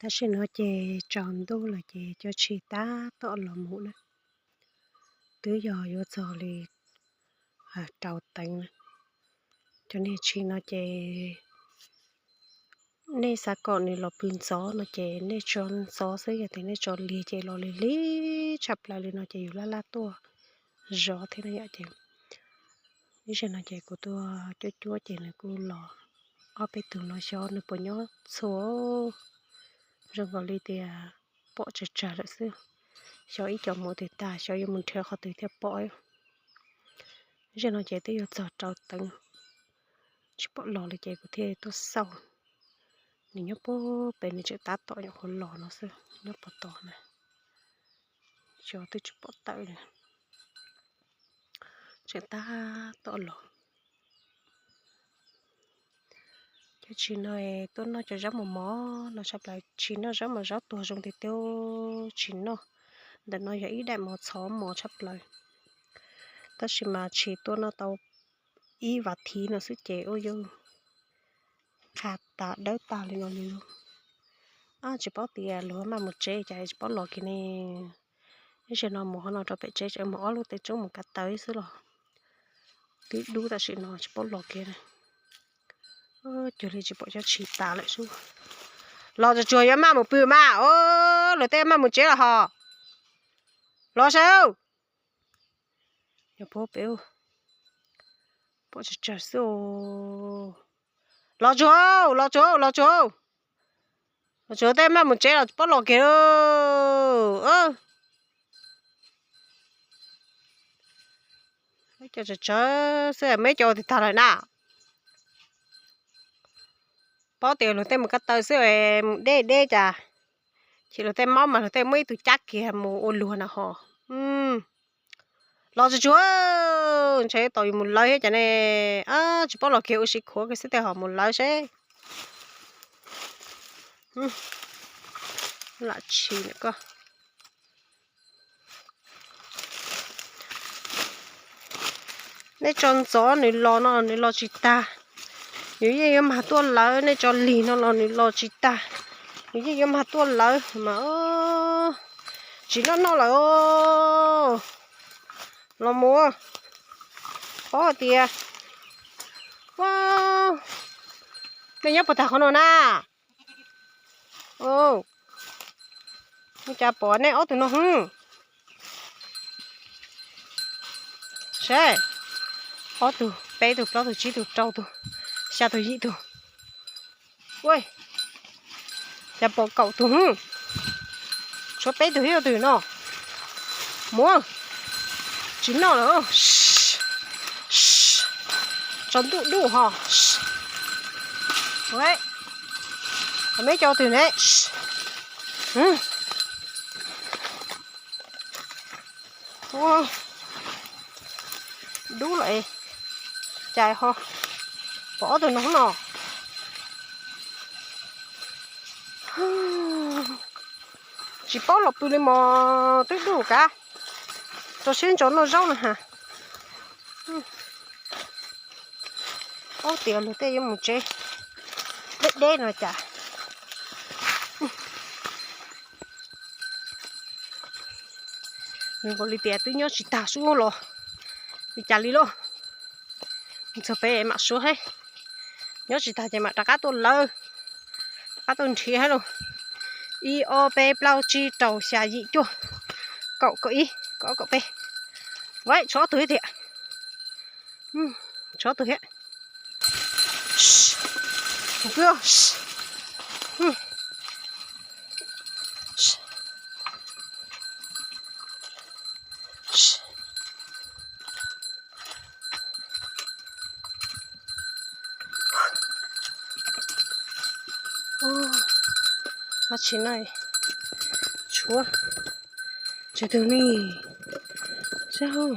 Tam sim no ces tsaus ntuj lawm ces cov tshis tab tom los mus na. Twb yog yuav txog li rau teev na. Cov niag tshis no ces nej xav kom nws los pw ntxov no ces nej tso ntxov xwb, yog tias nej tso lig ces los lig lig tshaj plaws li no ces yus laj laj tuaj zov thiab no yom. Ces ib zaug no ces kuv tuaj cuab cuab ces nws kuj los ob peb tug no, xyov nws puas nyob txhua. Zoo nkaus li tias pom tsawg tsawg lawm xwb. Xyov ib co mus twg tag, xyov yuav mus nrhiav qhov twg thiaj pom. Ib zaug no ces twb yuav txog rau teev, tsis pom los li ces kuv thiaj tuaj xauj. Nws nyob puag pem, nws tseem tab tom nyuam qhuav los no xwb, nyob puag tod na. Xyov twb tsis pom tawm li, tseem tab tom los. Cov tshis no tuaj noj cov zaub mos mos no tshaj plaws, tshis noj zaub mas zaub tuag zoo tiag tiag, tshis noj. Ntawm no yog ib daim mos txhov mos tshaj plaws. Tab sis mas tshis tuaj noj tau ib vas thiv no xwb ces ua yuav qha tas dawb tag li no li. Tsis paub tias luag maj mus tsev cas tsis paub los kiag ne. Ib zaug no mus qhov no rau pem tsev tseem mus ob lub tej roob mus kav taws xwb los twb dub tam sim no tsis paub los kiag. Cuag li tsis pom cov tshis tas lawm xwb. Los tsuag tsuag yuav maj mus pw mas, luag tej maj mus tsev los hos. Los saib. Yog puag pem, pom tsawg tsawg xwb. Los tsuag, los tsuag, los tsuag. Los tsuag, tej maj mus tsev los tsis paub los kiag. Cov tsawg tsawg xwb, muaj ib co twg tag lawm na. Paub tias luag tej mus kav taws xwb, mus deb deb cas. Ces luag tej maub mas luag tej muab ib tug cab kiag mus ua luag na ho. Los tsuag tsuag, ntshe tau yus mus lawv thiab cas ne. Tsis paub los kiag, ua si khuav kiag xwb tej ho mus lawv seb. Lam tshis ko. Nej tso ntxov nws los no nws los tsis tag. Yus yeej yuav mag tuaj lawv, nej tso lig no los nws los tsis tag. Yus yeej yuav mag tuaj lawv mas tsis noj noj lawm. Los mus, paub hais tias, nej nyob puas tag qhov no na? Ua cas pom nej ob tug no hwb? Seb, ob tug, peb tug, plaub tug, tsib tug, rau tug, xya tug, yim tug. Ua cas pom kaum tug hwb? Tshuav peb tug thiab, ob tug no. Mus, tsis noj lawm. Tsaus ntuj dub ho. Qhov me cov twg ne? Dub lawm, cas ho pom ob tug no no. Tsis paub los pw li mos, twb dub kav. Rau siab ntso noj zaub no ha. Paub tias luag tej yuav mus tsev deb deb no cas. Nws nkaus li tias twb nyob tsis tag xwb los li cas li lauj. Txog pem mam suav thiab. Nyob tsis tag ces mam rov qab tuaj lawv, rov qab tuaj nrhiav thiab lauj. Ib ob peb plaub tsib rau xya yim cuaj, kaum kaum ib kaum ob kaum peb. Tshuav ob tug thiab tiag. Tshuav ob tug thiab. Dab tsi no? Tshuav tsawg tug ne? Saib.